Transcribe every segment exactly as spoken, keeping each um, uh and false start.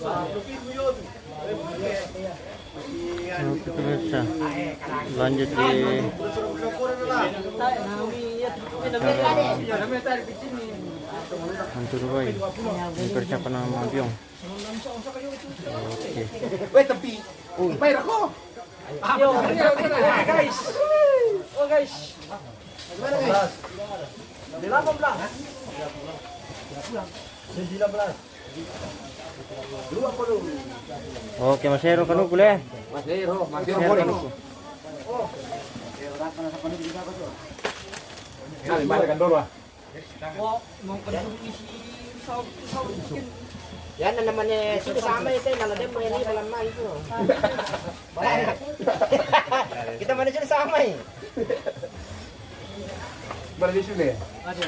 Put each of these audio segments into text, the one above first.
Oke, pemirsa. Lanjut di acara Hantu Rubai. Ini persiapan sama Mampiong. Oke. Weh, tepi. Bayar aku. Guys. Oh, guys. Delapan belas. Sembilan belas. Oke, Mas Hero, kanu kule. Mas Hero, Mas Hero, Mas Hero, kanu. Kanu. Nah, lima kan dulu, ah. Oh, mau kanu isi, isi, isi, isi. Ya, namanya sudah sama itu, nama dia main ini malam main itu. Kita mana sudah sama ini. Berarti sudah. Ada.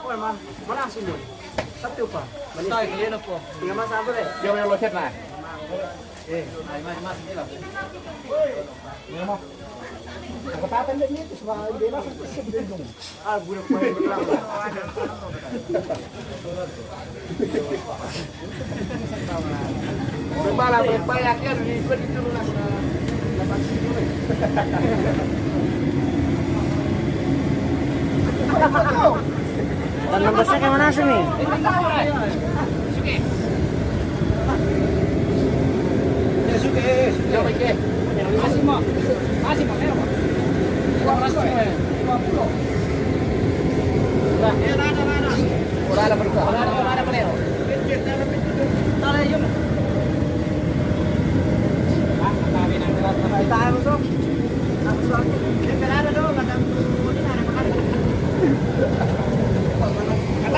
Woi, ma-, mana aslinya? Satu, Pak. Mana? Tahu, kalian apa? Tinggal mas apa, deh? Dia yang loket, nah. Eh, mai, mai, mai, sini lah. Iya, ma. Aku tahu kan dia itu semua dia masuk ke sini dong. Ah, budak main betul. Berpala, berpala, ya, di, di, di, di, Dan nambah saya kayak mana sih nih?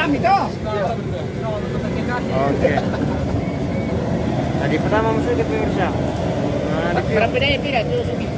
Kami to. Oke. Tadi pertama masuk ke pemirsa. Nah, di Berapa dia tidak tuh, Sugi?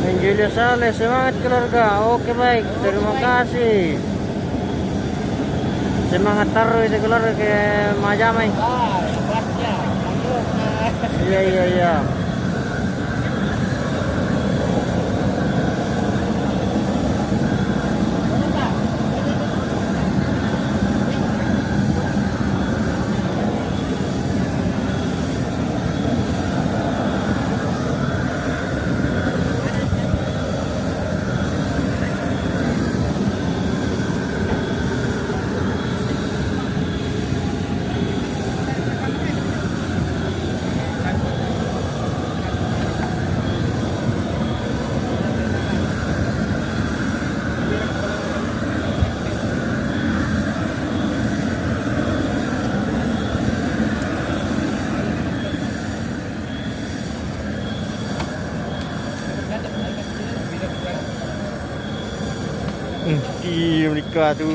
Angelio Sales, semangat keluarga. Oke, baik, terima kasih. Semangat terus itu keluarga ke Majamai. Iya, iya, iya. Hmm, iya, mereka tu.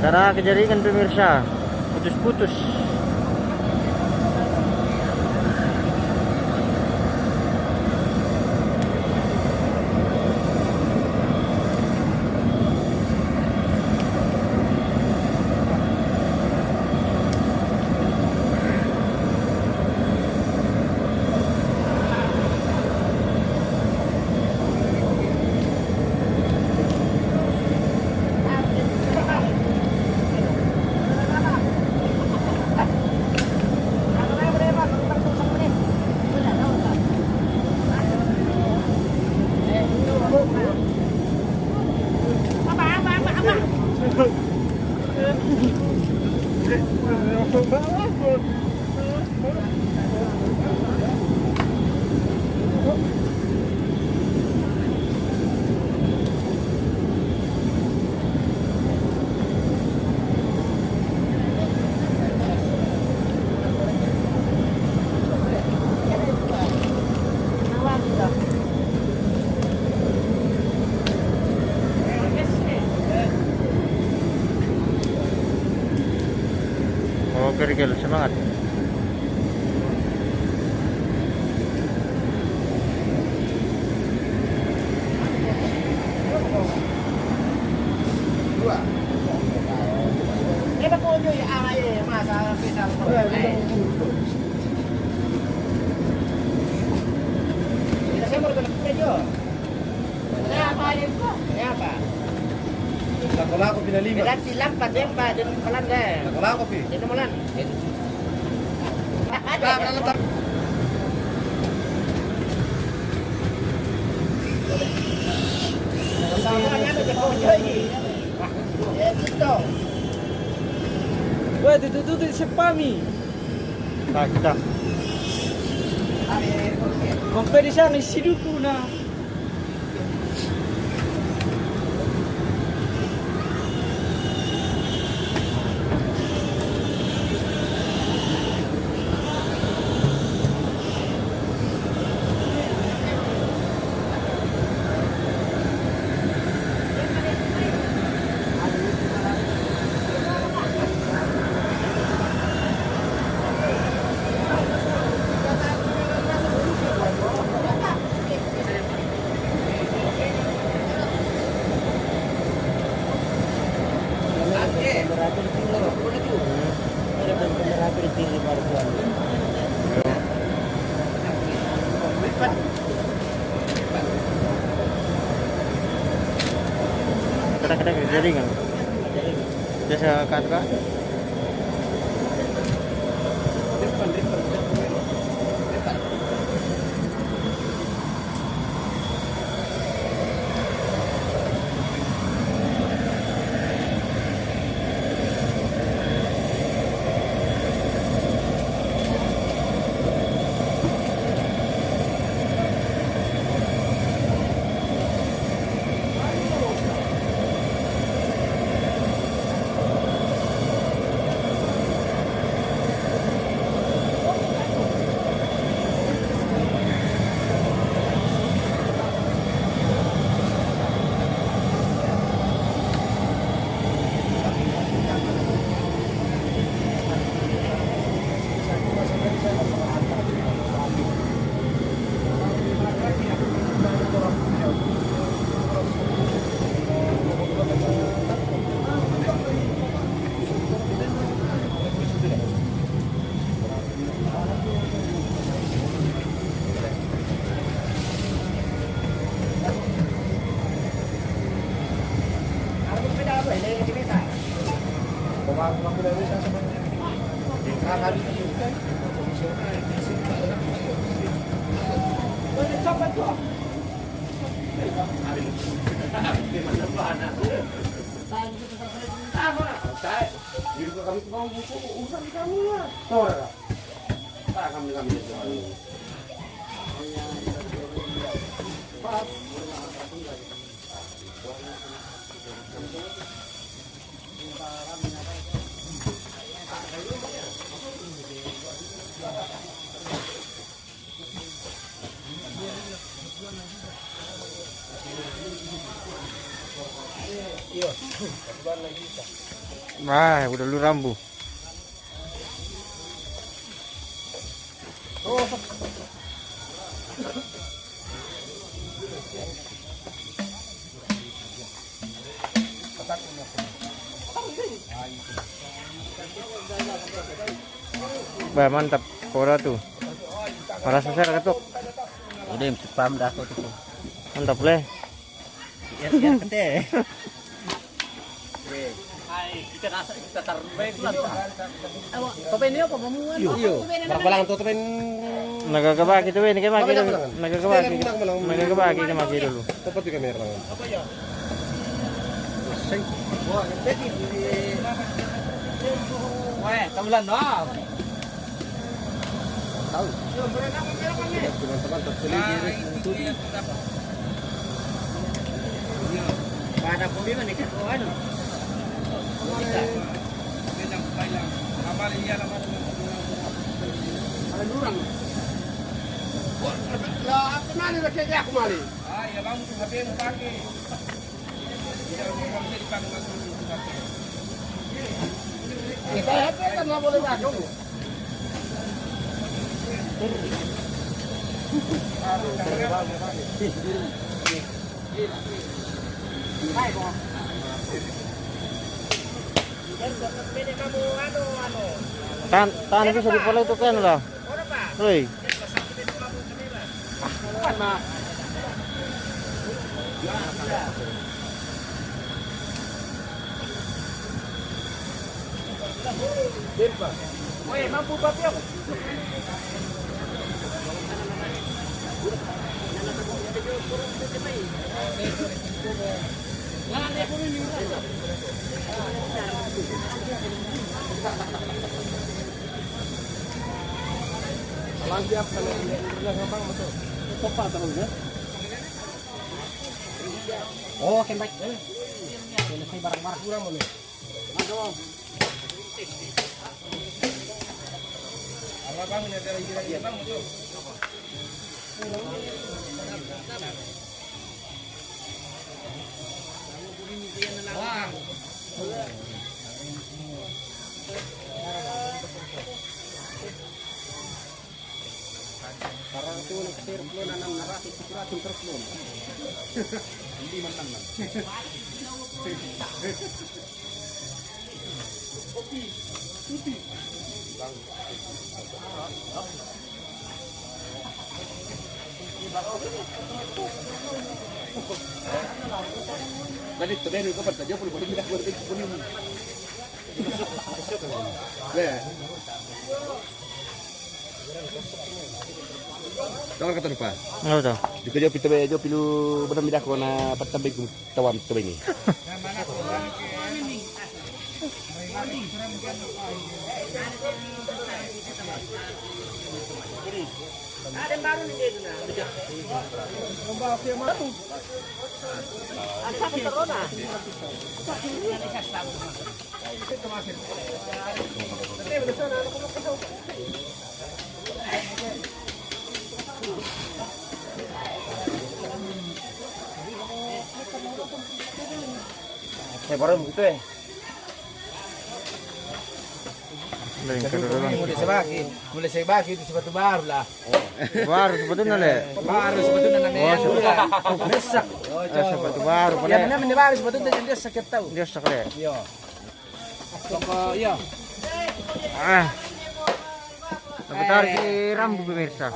Tara, kejaringan pemirsa. Putus-putus. Lako-lako pi na lima. Berarti lampa den pa, den palan de. Lako-lako pi. Den molan. Weh, tutu, tutu, siapa mi? Nah, kita. Kompetisi yang isi duku na. Kadang-kadang jadi kan. Biasa kan, Kak? Wah, udah lu rambu. Bah, mantap. Kora tu. Para sasar ketuk. Udah, paham dah aku tu. Mantap leh. Iya, iya, kete. Hai, kita rasa kita taruh baik lah. Awak, topeng ni apa, mamuan? Iyo. Berapa lang tu topeng? Nagagabaki tu, ini kaya maki dulu. Nagagabaki. Nagagabaki kaya maki dulu. Tepat juga merah lang. Apa ya? Sing. Wah, jadi. Weh, tabulan doang. Tahu. Teman-teman terpilih di untuk. Pada kulit ni kan, oh, anu. Ada orang. Lah, aku mana nak kerja aku mali? Ah, ya, bang, tu habis pakai. Tan, tan bisa dipolai tu kan lah. Hei. Ah, kan, Mak. Oye, mampu papi ako. Walang siap kalau ini pernah gampang betul. Topa terus ya. Oh, kembali. Selesai barang-barang. Kurang boleh. Karang tu nak share puluh enam ratus, tujuh ratus terus puluh. Hindi man lang man. Dali, tabi, ano ka pa? Tadyo, puro-puro, hindi ako, puro-puro. Dali. Tawar ka tanpa. Ano to? Di ko jo pito jo pilu, benar, mida ko na patabig ko tawam to ini. Eh, baru begitu eh. Mulai sebagi, mulai sebagi itu sepatu baru lah. Baru sebetulnya le. Baru sebetulnya namanya. Oh, sepatu. Besok. Eh, sepatu baru. Ya, benar, ini baru sebetulnya, dia sakit tahu. Dia sakit. Iya. Toko, iya. Ah. Tapi tarik di rambu, pemirsa.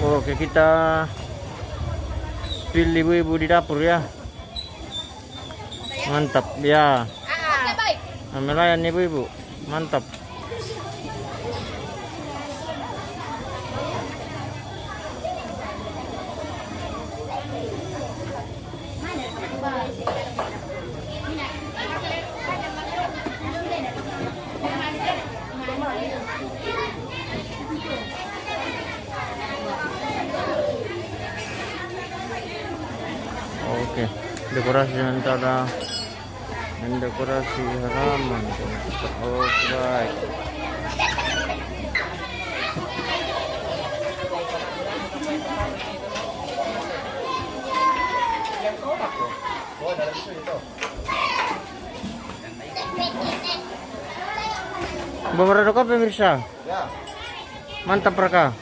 Oke, kita spill ibu-ibu di dapur ya. Mantap ya. Ah, melayani ibu-ibu. Mantap. Oke, dekorasi sementara. Mendekorasi halaman. Oh, baik. Bang Rado ka, pemirsa? Ya. Mantap raka.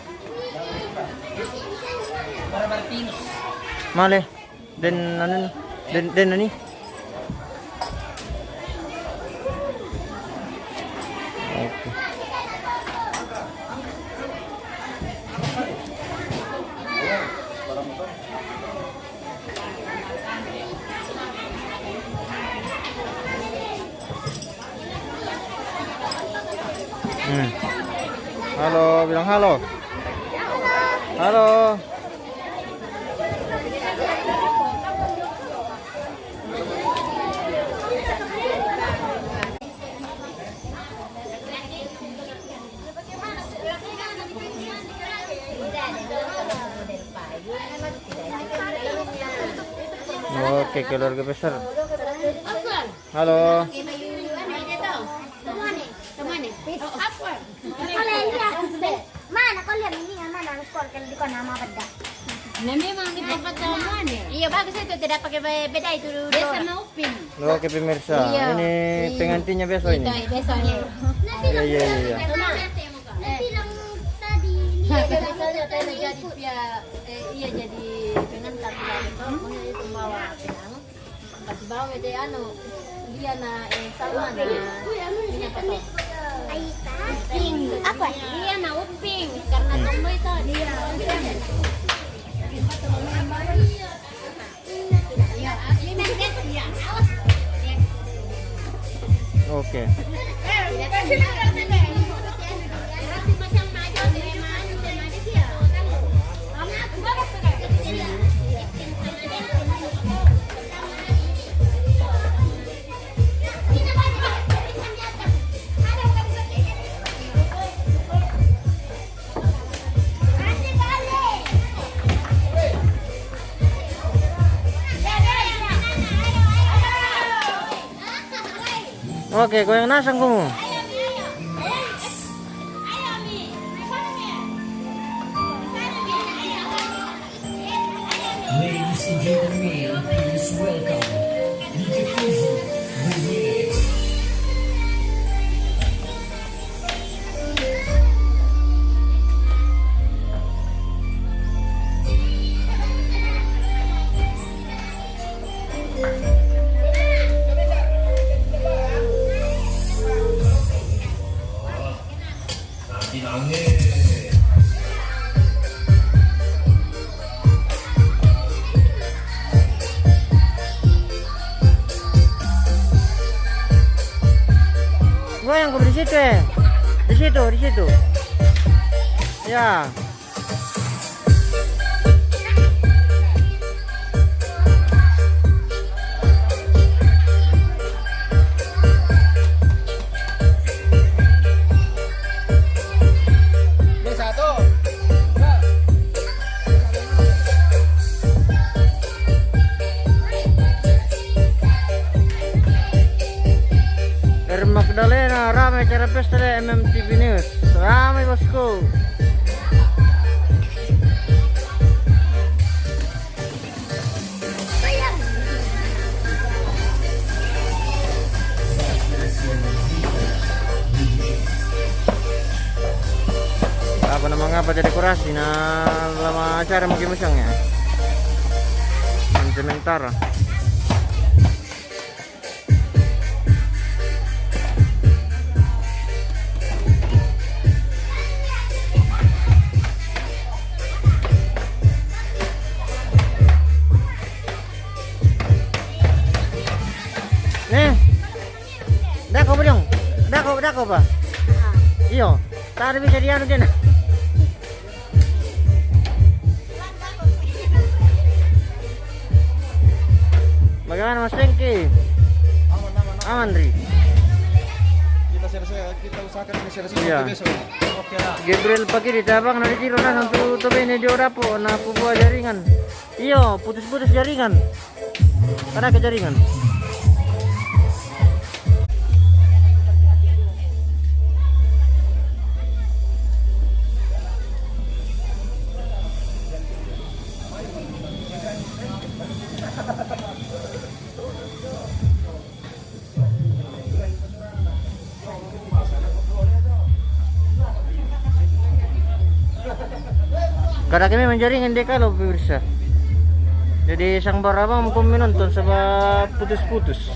Male. Den anu, den, den ani. Oke. Hmm. Halo, bilang halo. Halo. Oke, keluarga besar. Halo. Mana kau lihat ini, mana harus kau kalau di kau nama beda. Nah, memang di tempat kamu nih. Iya, bagus itu, tidak pakai be-, beda itu. Biasa mau upin. Oke, pemirsa. Iya. Ini pengantinnya besok ini. Iya, besok ini. Iya, iya, iya, iya. Nah, kalau misalnya tadi ini, nah, kalau misalnya tadi jadi pia, eh, iya, jadi pengantin, pokoknya itu bawa. Kasi bawa itu anu, dia na, eh, sama na. Ini apa tuh? Uping. Apa? Dia na uping, karena tomboy itu. Iya. Iya, ini main dia, awas. Oke. Oke, goyang nasang kamu. Ladies and gentlemen, please welcome D J Fizzy Remix. Goyang kau di situ, eh. Di situ, di situ. Ya. Dari Magdalena, ramai acara pesta deh, M M T V News. Ramai, bosku. Apa nama, ngapa jadi dekorasi? Nah, lama acara mungkin masang ya. Sementara. Nih. Dako, Bro. Dako, dako, Pak. Iyo. Tadi bisa dianu dia, nah. Bagaimana, Mas Tengki? Aman, aman, aman. Aman, Ri? Kita selesai, kita usahakan ini selesai sampai besok. Oke lah. Gabriel pagi di tabang, nanti tiru na santu tu bene di odapo, na pubua jaringan. Iyo, putus-putus jaringan. Karena ke jaringan. Kada kami manjaringan deh kalau pemirsa. Jadi sang barabang mau menonton sebab putus-putus.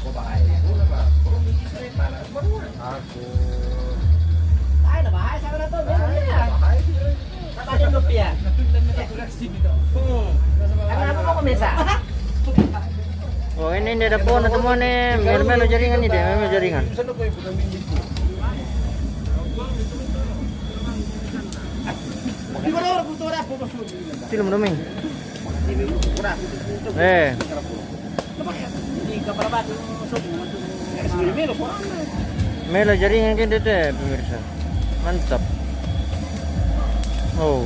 Oh, ini dia ada pohon atau mana? Melo-melo jaringan ini dia, melo-melo jaringan. Sino mo namin? Eh. Mela jaringan kan dede, pemirsa. Mantap. Oh.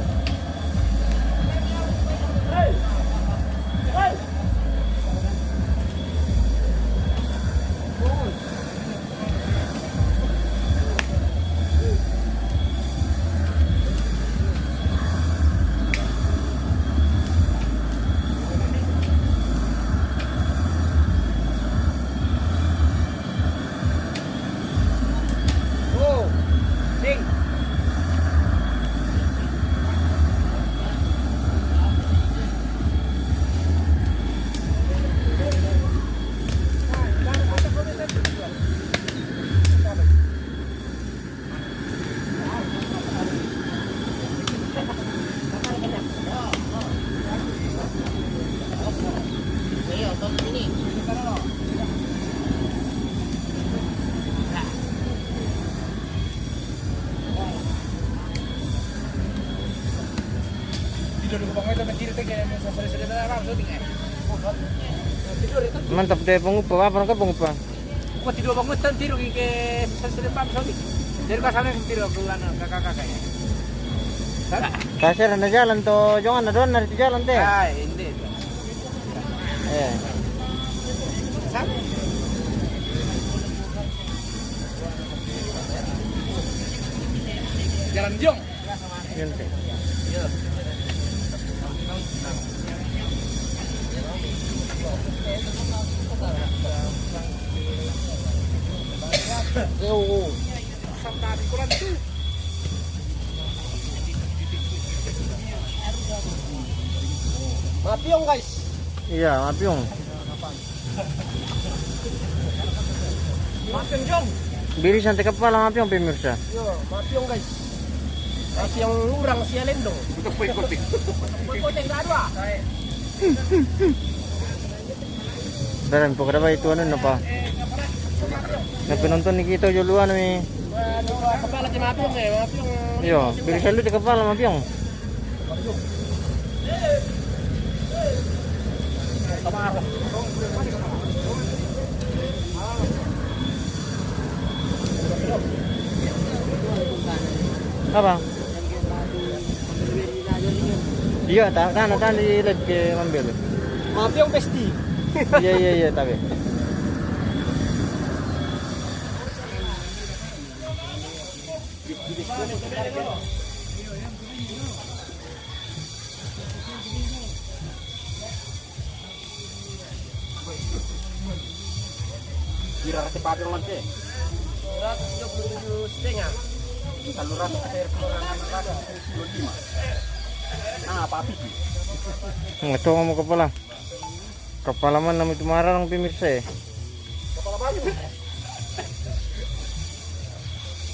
Mantap deh, pengupa. Apa nang pengupa? Ko tidur bangun tan tidur ke sesele pam sodi. Dari ka sana tidur aku anu kakak-kakak ya. Sana. Kasir na jalan to, jangan na doon na jalan te. Ah, hindi. Eh. Sana. Jalan Jong. Yun, te. Mapiong, guys. Iya, mapiong. Mapiong, Jong. Biri santai kepala mapiong, pemirsa. Yo, mapiong, guys. Mapiong urang sia lendong. Untuk kue kotik. Kue kotik nggak ada. Dalam pokok apa itu anu napa? Na penonton ni kita juluan mi. Kepala ti mapiong, eh, mapiong. Yo, biri selalu di kepala mapiong. Apa? Iya, tak, kan, kan di live ke ambil. Mapiong pasti. Iya, iya, iya, tapi. Kira rasa padang nanti. Seratus dua puluh tujuh setengah. Kalau rasa saya kurang enam ratus dua puluh lima. Ah, apa api sih? Nggak tahu mau kepala. Kepala mana itu marah orang pemirsa ya? Kepala batu.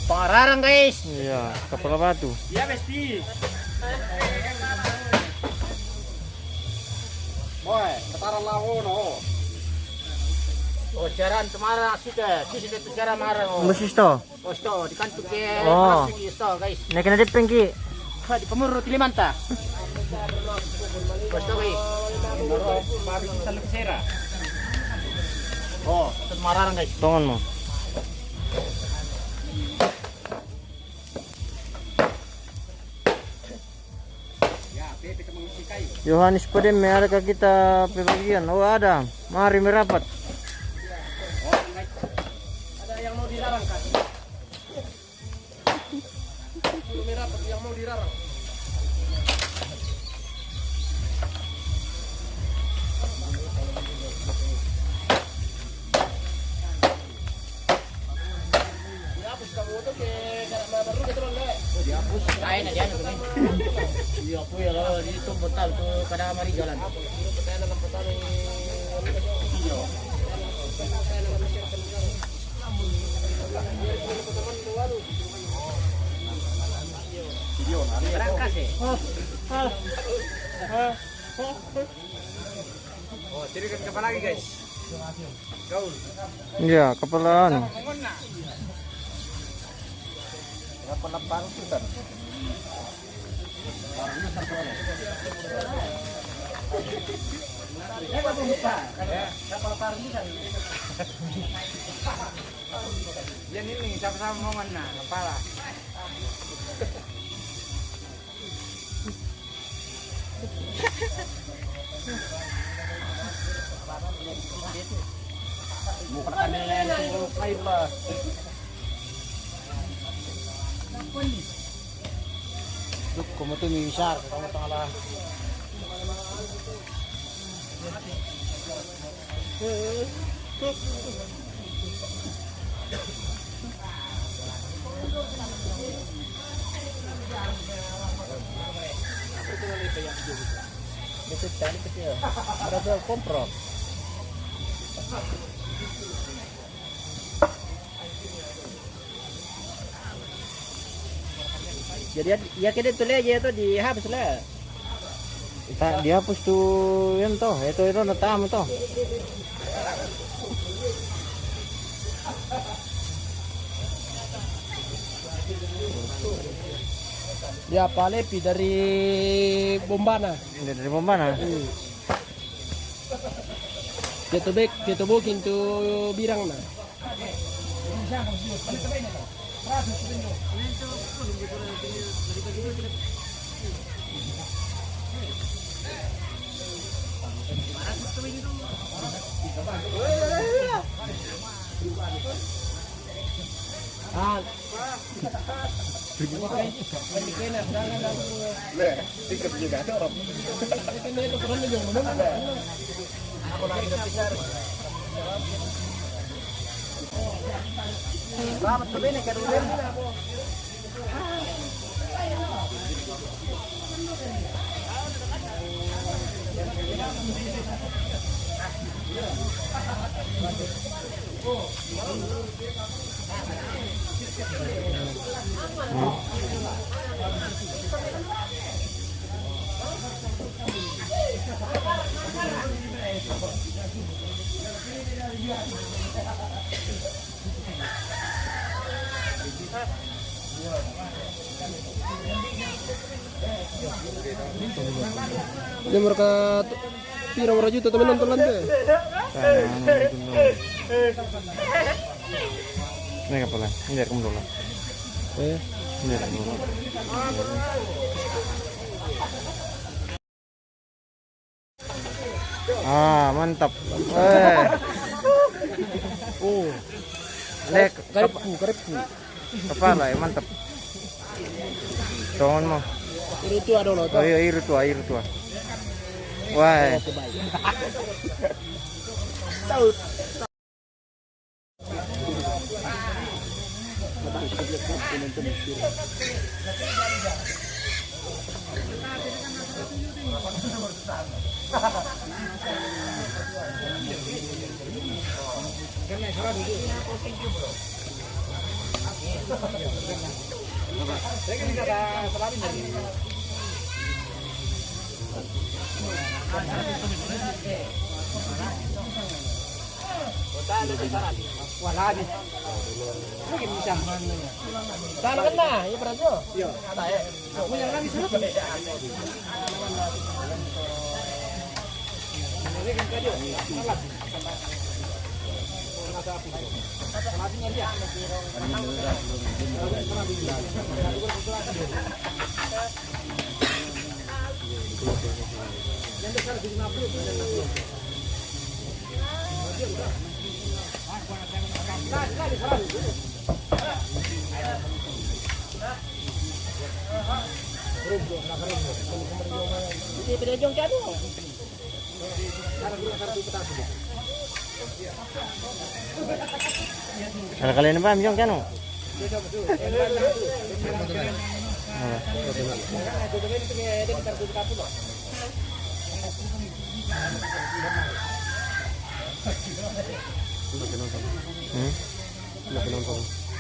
Pengararang, guys. Iya, kepala batu. Iya, pasti. Boy, ketaran lawo no. Oh, siaran kemarin asik ya. Sisi itu siaran marah, oh. Masih to? Oh, sto, di kantu ke. Oh. Sto, guys. Naik na depeng ki. Di pamuru tilimanta. Oh, sto, guys. Baru kita lebih sera. Oh, itu mararang, guys. Tongan mo. Yohanes Podem, ada ka kita pebagian? Oh, ada. Mari merapat. Ada yang mau dilarang, Kak? Belum merapat, yang mau dilarang. Dihapus kamu tuh ke, kayak mana baru gitu, Bang, deh. Oh, dihapus. Lain aja, anu, tuh, nih. Iya, aku ya, kalau di itu bentar tuh, kada mari jalan. Iya. Video, nah, ini. Berangkas, ya? Oh, jadi kan kapal lagi, guys. Gaul. Iya, kepala anu. Sama pengon, nah. Kepala bangkitan. Yan ini, sama-sama mau mana? Kepala. Bukan ada yang lain lah. Duk, kamu tuh misar, kamu tengah lah. Betul sekali kecil. Berapa komprok? Jadi ya, ya kita tuh aja itu dihapus lah. Tak dihapus tuh, yang toh, itu itu na tamu toh. Ya, apa lepi dari bombana? Dari bombana. Hmm. Kita bek, kita bokin tuh birang na. Ah. Dia mereka tu, pira orang juta teman nonton lantai. Ini apa lah? Ini dari kamu dulu. Eh. Ini dari kamu dulu. Ah, mantap. Eh. Oh. Lek, karepu, karepu. Kepala ya, mantap. Songon mo. Iru tua dolo. Oh iya, iru tua, iru tua. Wah. Tahu. Wah, lagi. Lagi bisa. Tangan kena, ya, Prajo? Iya. Punya lagi, sudah. Di Pedejong Cadu. Kalau kalian paham, Jong, kan? Hmm?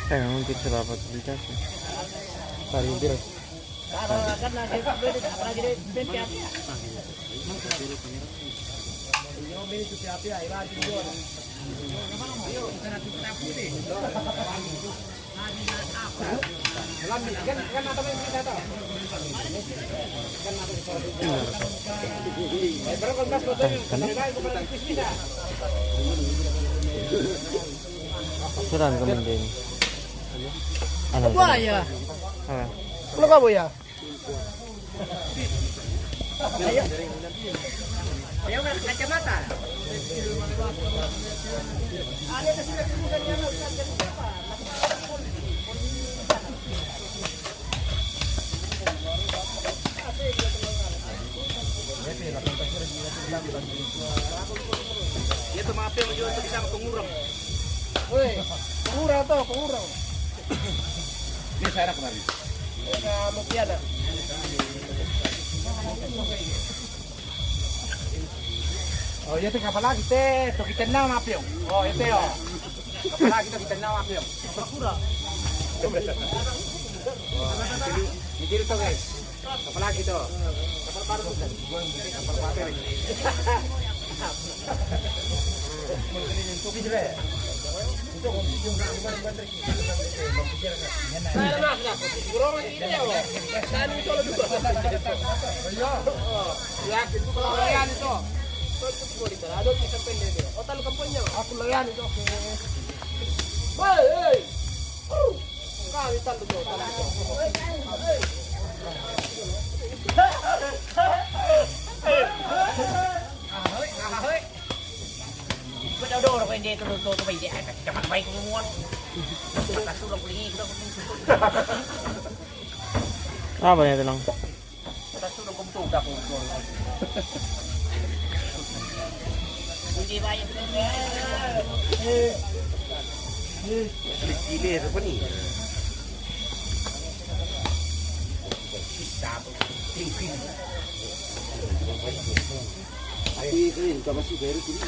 Eh, memang tidak dapat beli. Tadi dia. Serang kami din. Ano? Buaya. Ah. Ano ka, buaya? Ayo. Ayo, kacamata. Ito, mga piyong, yun, ito, isang pangurang. Uy, pangurang to, pangurang. Ini saya kemarin. Ini, ah, Mupiana. Oh, iya, te, kapalagi, te, to kita na, mga piyong. Oh, ito, oh. Kapalagi, to kita na, mga piyong. Kapura. Oh, dito, dito, guys. Kapalagi, to. Kapal baru, to. Kapal baru. Aku layani, oke. Hei, hei. Kami tandu, tandu. Ahoy, ahoy. Ko daw daw ko hindi ito luto to hindi. Ay, dapat may kumuha. Kasulong ko lingi ko. Apa niya ito lang? Kasulong ko to ka ko. Hindi ba yung Kili-kili sa pani. Sisabo. Tingkil. Ay, ito yun. Kamasi, pero tingkil.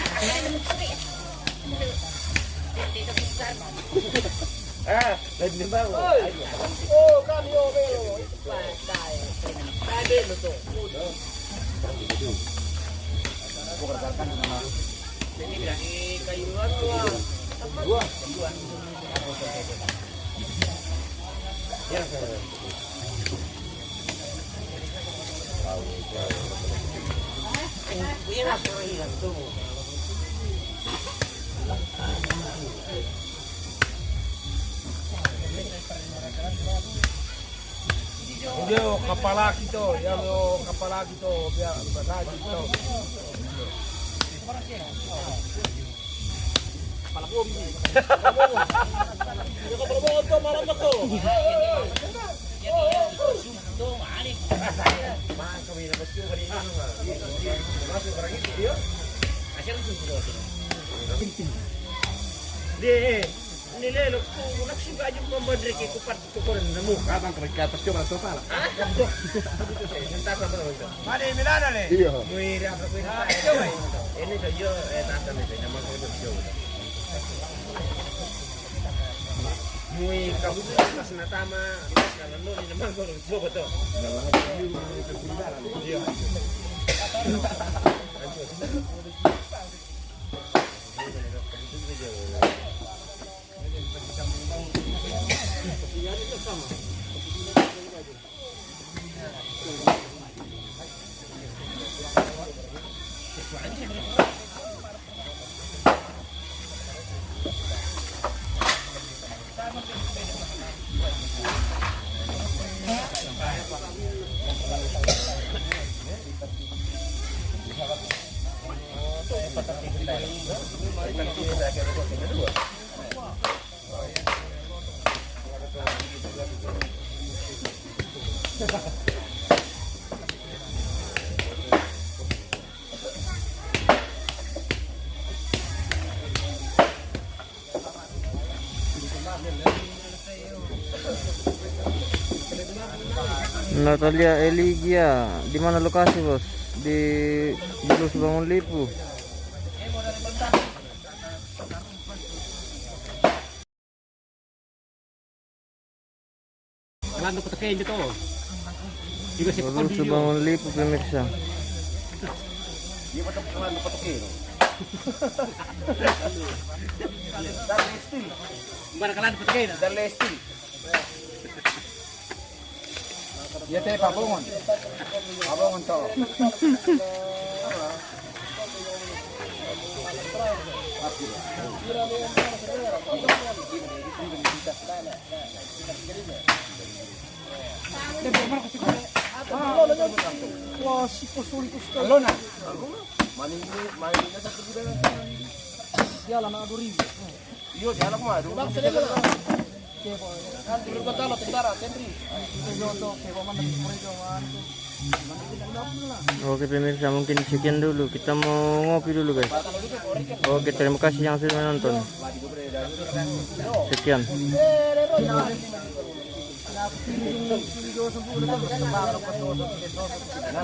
Ah, lain din ba? Oy! Oh, kami, oh, pero. Patay. Sabi mo to. Dua. Ndio kapalaki to, ya lo kapalaki to, bia bagagi to. Palabong. Yung kapalabong to, marang na to. Masuk lagi dia. Asal itu. Dia, eh. Nilelo ko, nagsuga yung pambadre kay kupat ko ko rin na mo. Abang ka magkatas ko, malas ko pala. Ha? Yung tasa mo naman ito. Mali, Milano le. Iyo. Muwi rin ako, muwi rin ako. Ini sa iyo, eh, tasa mo ito. Naman ko ito, iyo. Muwi ka, buto na kasi natama. Kasi ka lang, no, hindi naman ko rin, iyo, ito. Iyo. Natalia Eligia, di mana lokasi, Bos? Di Bulus Bangun Lipu. Kalando patakin dito. Di ba si Bulus Bangun Lipu, pemirsa. Di ba ito kalando patakin? Dale, este. Mana kalando patakin? Dale, este. Iya, teh, pabongon. Pabongon to. Wah, si Postori, Postori. Lo na. Mani, mani na satu bulan. Dia lah nak dua ribu. Iyo, dia anak madu. Bang, sini dulu. Nanti berubah talo tentara, Henry. Itu jodoh, kayak mana di Korea, mana tuh. Oke pemirsa, mungkin sekian dulu. Kita mau ngopi dulu, guys. Oke, terima kasih yang sudah menonton. Sekian.